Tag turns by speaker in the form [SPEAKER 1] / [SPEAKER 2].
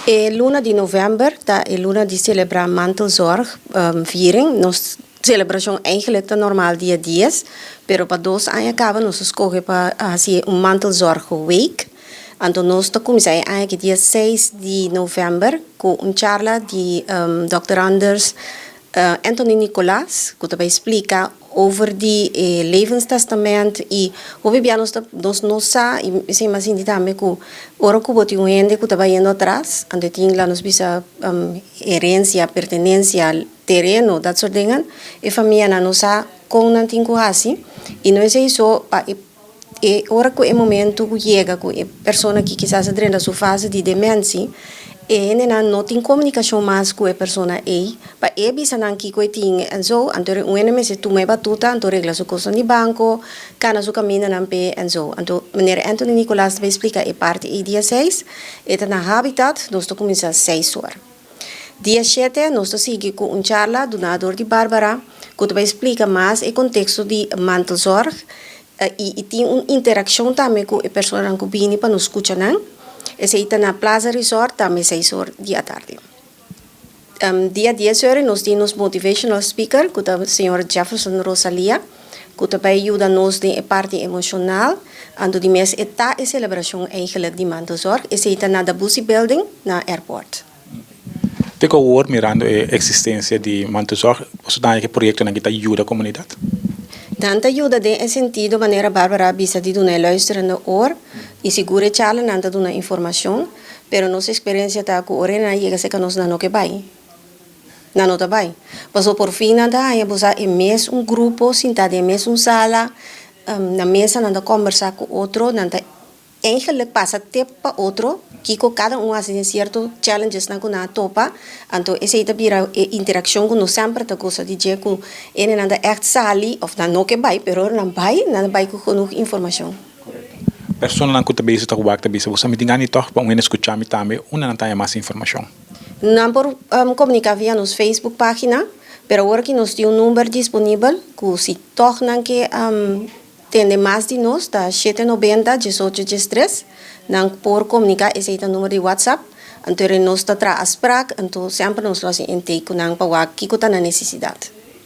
[SPEAKER 1] E luna di november ta e luna di celebra mantelzorg viering. Nos celebracion eigenlijk ta normal dia 10, pero pa 2 aña caba nos a scoge pa haci un mantelzorg week. Anto nos ta cuminsa e aña aki dia 6 di november cu un charla di Dr. Anders Anthony Nicolas, cu ta bay splica over di levenstestament y hopi bia nos no sa y esey mi a sinti tambe cu ora cu bo tin un hende cu ta bayendo atras, anto tin la nos bisa herencia, pertenencia, tereno, dat soort dingen, e famianan no sa con nan tin cu haci y no esey so pa e ora cu e momento cu yega cu e persona aki kisas a drenta su fase di dementie, e hendenan no tin comunicacion mas cu e persona ey pa e bisa nan kico e tin en zo. Anto un hende mester tuma e batuta, anto regla su cosnan di banco, cana su camindanan p'e en zo. Anto meneer Anthony Nicolas ta bay splica e parti ey dia 6. E ta na Habitat, nos ta cuminsa 6 or. Dia 7 nos ta sigui cu un charla duna door di Barbara, cu ta bay splica mas e contexto di mantelzorg y tin un interaccion tambe cu e personanan cu bini pa nos scucha nan. Esey ta na Plaza Resort, tambe 6 or di atardi. Dia 10 or nos tin nos motivational speaker, cu ta señor Jefferson Rosalia, cu ta bay yuda nos den e parti emocional. Anto di mes e ta e celebracion eigenlijk di mantelzorg. Esey ta na Dabusi Building na airport.
[SPEAKER 2] Te cu awor, mirando e existencia di mantelzorg, bo ta cu proyectonan cu ta yuda comunidad?
[SPEAKER 1] Nan ta yuda den sentido manera Barbara a bisa di duna luisterende oor y sigur e charla nan ta duna informacion, pero nos experiencia ta cu ora nan yega serca nos, nan no ke bay. Nan no ta bay. Paso por fin nan ta haña bo sa e mes un grupo sinta den mes un sala, na mesa nan ta conversa cu otro, nan ta eigenlijk pasa tip pa otro, kiko cada un haci cierto challenges nan cu nan topa, anto esey ta bira e interaccion cu nos semper ta gosa di dje cu hendenan ta echt sali, of nan no ke bay, pero nan bay, nan bay cu genoeg informacion.
[SPEAKER 2] Personanan cu ta bezig ta wak ta bisa, bo mi tin gana toch pa un hende scucha mi tambe, unda nan ta mas informacion?
[SPEAKER 1] Nan por comunica via nos Facebook pagina, pero awor cu nos tin un number disponibel, cu si toch nan ke tende mas di nos, ta 790 18 13, nan por comunica, esey ta number di WhatsApp, anto nos ta traha afspraak, anto semper nos lo haci intake cu nan pa wak kiko ta nan necesidad.